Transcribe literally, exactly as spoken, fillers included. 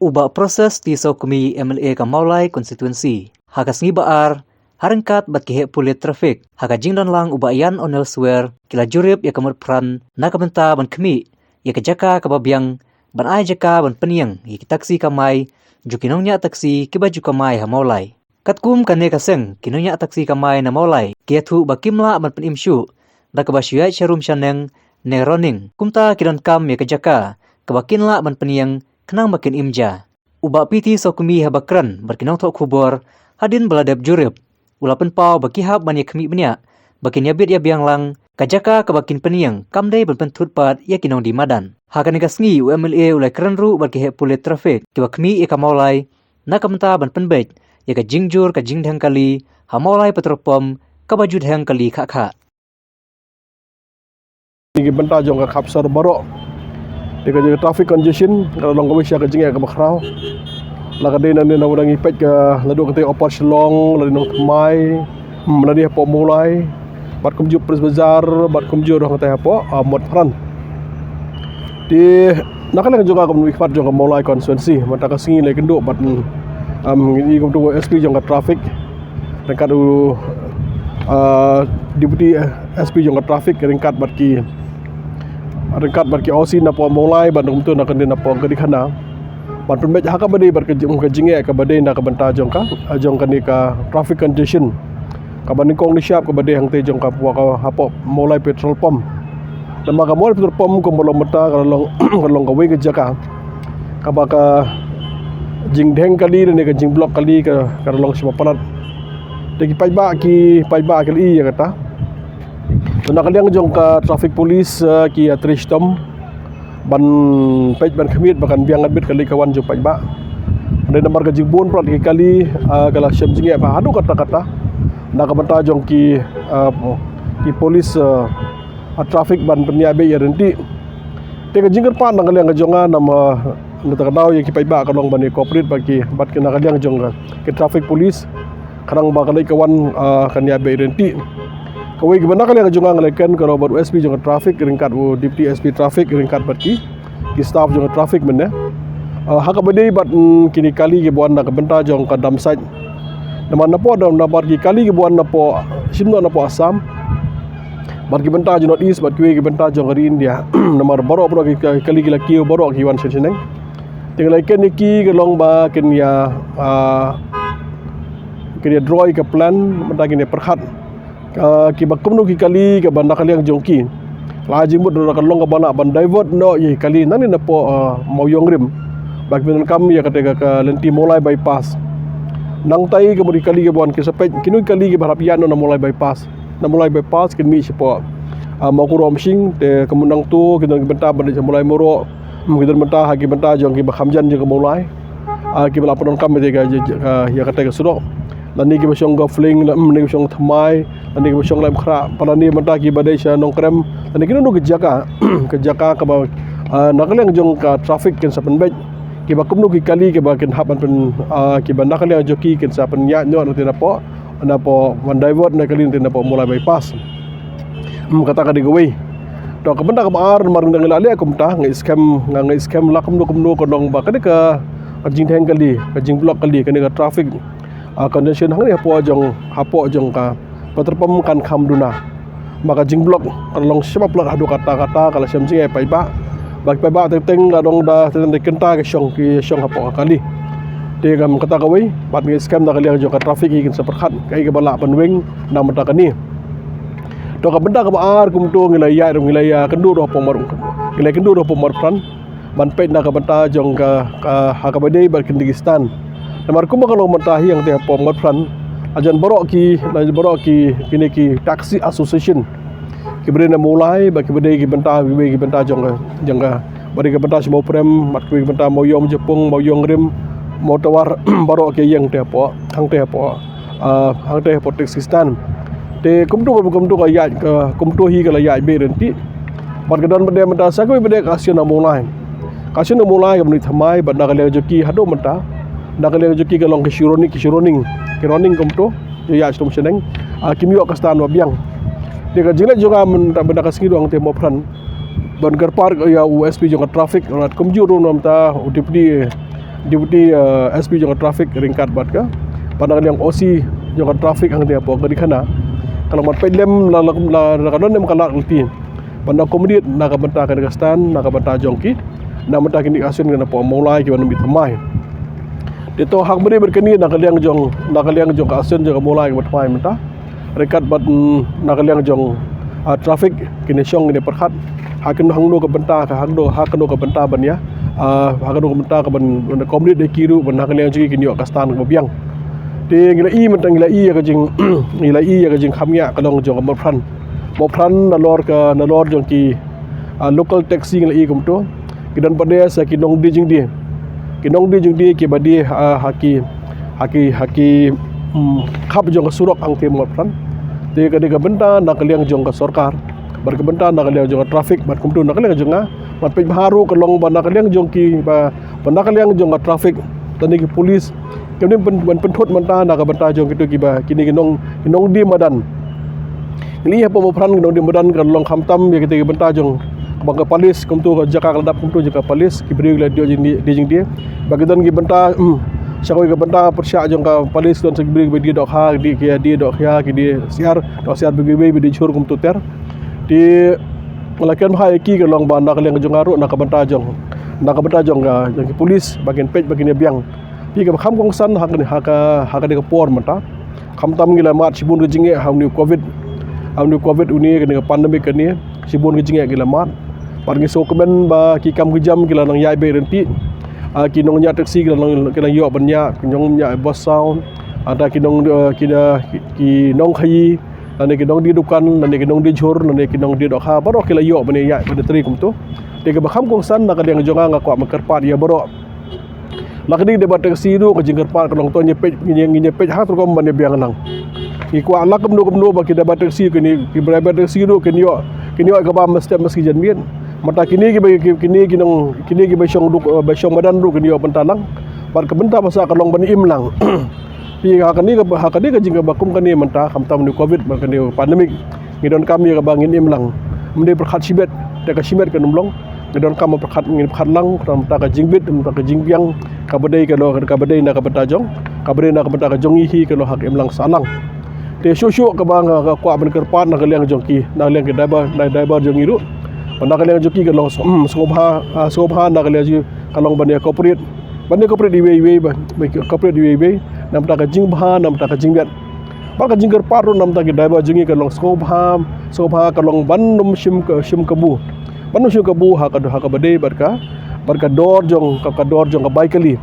U Bah Proses T Sawkmie, M L A ka Mawlai Constituency, ha ka sngi Ba-ar, ha ryngkat bad ki heh pulit traffic, ha ka jingdon lang u Bah Ian O'Neill Swer, ki la jurip ïa ka mut phran na ka bynta ban khmih ïa ka jaka kaba biang, ban ai jaka ban pynïeng ïa ki taxi kamai jong ki nongñiah taxi kiba ju kamai ha Mawlai. Katkum kane ka seng, ki nongñiah taxi kamai na Mawlai ki ïathuh ba kim lah ban pynim shuh da kaba shu ïaid sharum shaneng ne running. Kumta ki donkam ïa ka jaka kaba kin lah ban pynïeng khnang ba kin im ja. U Bah P T Sawkmie haba kren bad ki nongthoh khubor hadien ba la dep jurip, u la pynpaw ba ki hap ban ïa khmih bniah ba kin ïa bit ïa biang lang ka jaka kaba kin pynïeng, kam dei ban pynthut pat ïa ki nongdie madan. Ha kane ka sngi u M L A u la kren ruh bad ki heh pulit traffic kiba khmih ïa ka Mawlai na ka bynta ban pynbeit ïa ka jingjur ka jingdheng kali ha Mawlai petrol pump kaba ju dheng kali khah khah. Ki bynta jong ka khapsor baroh, ïa ka jong ka traffic congestion ka long kawei sha ka jingeh kaba khraw. La ka dei na ne na wadang i peit ka la dei ka te Upper Shillong, la dei Nongthymmai, hmm, la dei hapoh Mawlai, bad kumjuh Police Bazar, bad kumjuh ruh ka te hapoh, ah, Motphran. Te na ka liang jong ka, kum i khmat jong ka Mawlai constituency, mynta ka sngi la kynduh bad, um, i kum tu S P jong ka traffic, ryngkat u, uh, deputy S P jong ka traffic, ryngkat bad ki, ryngkat bad ki O C na poh Mawlai bad kum tu na ka dei na poh Gadikhana. Bad pynbeit ha kaba dei bad ka jing, ka jingeh kaba dei na ka bynta jong ka, jong kane ka traffic congestion kaba nyngkong nyngshap kaba dei hangtei jong ka, wa ka hapoh Mawlai petrol pump. Namar ka Mawlai petrol pump kumba long mynta ka long, ka long kawei ka jaka kaba ka jingdheng kali ne ka jingblock kali ka, ka long shibun palat. Te ki paidbah, ki paidbah ki la ïohi ïa kata. Te na ka liang jong ka traffic police, eh, ki ïatrei shitom ban peit ban khmih ba kan biang ngan bit ka leit ka wan jong paidbah. Dei namar ka jingbun palat ki kali, ah, ka la shem jingeh ba haduh katta katta na ka bynta jong ki, ah, ki police, ah, traffic ban pynïabei ïa ryntih. Te ka jingkyrpad na ka liang ka jong nga namar, ah, na ka daw ïa ki paidbah ka long ban ïa cooperate bad ki, bad ki na ka liang jong ka, ki traffic police. Khnang ba ka leit ka wan, ah, kan ïabei ryntih. Kawei kaba na ka liang jong nga nga la kren ka long bad u S P jong ka traffic, ryngkat u deputy S P traffic, ryngkat bad ki, ki staff jong ka traffic mynne. Ah, ha kaba dei bad, mm, kine kali kiba wan na ka bynta jong ka dump site. Namar na poh dam, namar ki kali kiba wan na poh, shim na poh Assam, bad ki bynta jong North East, bad kiwei ki bynta jong ka ri India. Namar baroh baroh ki kali ki la kiew baroh ki wan shen shen. Te nga la kren ïa ki ka long ba kin ïa, ah, kin ïa draw ïa ka plan, mynta kin ïa pyrkhat, ah, kiba kumno ki kali kaba na ka liang jong ki. La jingmut da ka long kaba lah ban divert noh ïa ki kali nangne na poh, ah, Mawïong Rim. Ba ki pyndonkam ïa kata ka, ka lynti Mawlai bypass. Nangtai ka mut ki kali kaba wan ki sa peit kino ki kali kiba hap ïaid noh na Mawlai bypass. Na Mawlai bypass kin mih shapoh, ah, Mawkyrwat Umshing, te ka mut nangta ki don ki bynta ban leit sha Mawlai Mawroh. Hmm, ki don bynta ha ki bynta jong kiba kham jan jong ka Mawlai. Ah, kiba la pyndonkam ïa ka, ïa ka, ïa kata ka surok. Lane kiba shong Gawfling, lane kiba shong Thymmai, lane kiba shong Laitumkhrah, lane bynta kiba dei sha Nongkrem, lane kino kino ki jaka, ki jaka kaba, ah, na ka liang jong ka traffic kin sa pynbeit. Kiba kumno ki kali kiba kin hap ban pyn, ah, kiba na ka liang jong ki kin sa pynïaid noh na te na poh, na poh wan divert na kali na te na poh Mawlai bypass. Hmm, kata ka dei kawei. To ka bynta kaba ar, namar nga la leh kumta, nga i skhem, nga, nga i skhem la kumno kumno ka long ba kane ka, ka jingdheng kali, ka jingblock kali, kane ka traffic, ah, congestion hangne hapoh jong, hapoh jong ka petrol pump kan kham duna. Ba ka jingblock ka long shibun palat haduh katta katta, ka la shem jingeh paidbah. Ba ki paidbah teng teng ka dang da teng teng kynta ki shong, ki shong hapoh ka kali. Te kam kata kawei, bad nga i skhem na ka liang jong ka traffic hi kin sa pyrkhat kaei kaba lah ban weng na ka bynta kane. To ka bynta kaba ar kumta ngi la ïaid, ngi la ïakynduh ruh hapoh Mawr, ngi la ïakynduh ruh hapoh Mawpran ban peit na ka bynta jong ka, ka, ha kaba dei bad kine ki stand. Namar kumba ka long mynta hi hangtei hapoh Mawpran, la jan baroh ki, la jan baroh ki, kine ki taxi association, kiba dei na Mawlai, bad kiba dei ki bynta, kiba dei ki bynta jong ka, jong ka, ba dei ki bynta sha Mawprem, bad kiba dei ki bynta Mawiong Japung, Mawiong Rim, Mawtawar, baroh ki ïeng te hapoh, hangtei hapoh, ah, hangtei hapoh taxi stand. Te kumta, kumta ka ïaid, ka, kumta hi ka la ïaid beit ryntih. Bad ka don bad mynta sa kawei bad ka sien na Mawlai. Ka sien na Mawlai ka mut Thymmai, bad na ka liang jong ki haduh mynta, na ka liang jong ki ka long ki shu running, ki shu running, ki running kumta, ïa ïaid shitom shaneng. Ah, kim ïoh ka stand ba biang. Te ka jingleit jong nga mynta, mynta ka sngi ruh hangtei Mawpran, ban kyrpad ïa u S P jong ka traffic, kumjuh ruh mynta u deputy, Deputy uh, S P jong ka traffic ryngkat bad ka, bad na ka liang O C jong ka traffic hangtei hapoh Kadikhana, ka long ban peit lem la la la la ka don em ka lad lynti ban accommodate na ka bynta kane ka stand, na ka bynta jong ki, na ka bynta kine ki action kane hapoh Mawlai kiba nym thymmai. Te to hak bri bad kane na ka liang jong, na ka liang jong ka action jong ka Mawlai kiba thymmai mynta, ryngkat bad mm, na ka liang jong ah, traffic, kine shong kine pyrkhat ha kano hangno ka bynta ka hangno ha kano ka bynta ban ïa ah, ha kano ka bynta ka ban ban accommodate da ki ruh ban na ka liang jong ki kin ïoh ka stand kaba biang. Te ngi la i mynta, ngi la i ïa ka jing ngi la i ïa ka jingkham ïa ka long jong ka Mawphran. Mawphran nalor ka, nalor jong ki ah, local taxi ngi la i kumto, ki don pat de sa ki nongdie jingdie, ki nongdie jingdie kiba die ah, ha ki ha ki ha ki mm, khap jong ka surok hangtei Mawphran. Te ka dei ka bynta na ka liang jong ka sorkar, bad ka bynta na ka liang jong ka traffic, bad kumto na ka liang jong nga, bad peit bha ruh ka long ba na ka liang jong ki ba, ba na ka liang jong ka traffic, tang ki police kim dei ban pyn- ban pynthut mynta na ka bynta jong kito kiba kine ki nong ki nongdie madan. Ngi la i hapoh Mawphran ki nongdie madan ka long khamtam ïa kita ki bynta jong kaba ka police kumto, ka jaka ka la dap kumto jong ka police, ki briew ki la die jingdie, die jingdie. Ba ki don ki bynta mm, sha kawei ka bynta pyrshah jong ka police don sa ki briew kiba die dohkha, die ki die dohkha, ki die syiar, dohsyiar ba kiwei ba die jhur kumto ter. Te la kren bha ïa ki ka long ba na ka liang jong nga ruh, na ka bynta jong, na ka bynta jong ka jong ki police ba kin peit ba kin ïa biang. Te kaba kham kongsan ha kane ha ka ha kane ka por mynta, khamtam ngi la mad shibun ka jingeh ha une u covid, ha une u covid une, kane ka pandemic kane, shibun ka jingeh ngi la mad. Bad ngi sngewkmen ba ki kam ki jam ki la nang ïaid beit ryntih. Ah, ki nongñiah taxi ki la nang ki la ïoh ban ñiah, ki nongñiah bus sound, ada ki nong eh, ki da ki nongkhaïi, lane ki nongdie dukan, lane ki nongdie jhur, lane ki nongdie dohkha, baroh ki la ïoh ban ïaid ban trei kumto. Te kaba kham kongsan na ka liang jong nga, nga kwah ban kyrpad ïa baroh. La ka dei ki driver taxi ruh ka jingkyrpad ka long to ngin ïa peit, ngin ïa, ngin ïa peit ha ka rukom ban ïa biang lang. Ngi kwah la kumno kumno ba ki driver taxi kine, ki driver taxi ruh kin ïoh, kin ïoh kaba mynstep mynstep janmiet. Mynta kine kiba ki- kine ki nong kine kiba shong duk eh, ba shong madan ruh kin ïoh bynta lang. Bad ka bynta ba sah ka long ban im lang. Te ha kane ka ha kane ka jingkaba kum kane mynta khamtam une u covid bad kane ka pandemic, ngi donkam ïa kaba ngin im lang. Ym dei pyrkhat shibit, te ka shibit kan ym long. Ngi donkam ba pyrkhat, ngin pyrkhat lang na ka bynta ka jingbit, na ka bynta ka jingbiang kaba dei, ka long kaba dei na ka bynta jong, kaba dei na ka bynta ka jong ngi hi, ka long ha ka imlang sahlang. Te shuh shuh kaba nga kwah ban kyrpad na ka liang jong ki, na ka liang ki driver, na driver jong ngi ruh, bad na ka liang jong ki ka long sngewbha, ah, sngewbha na ka liang jong ki ka long ban ïa cooperate, ban ïa cooperate iwei iwei, ban ïa cooperate iwei iwei na ka bynta ka jingbha, na ka bynta ka jingbiang. Bad ka jingkyrpad ruh na ka bynta ki driver jong ngi ka long sngewbha, sngewbha ka long ban ym shim ka, shim kabu, ban ym shim kabu ha ka, ha kaba dei bad ka, bad ka dor jong ka, ka dor jong ka bai kali.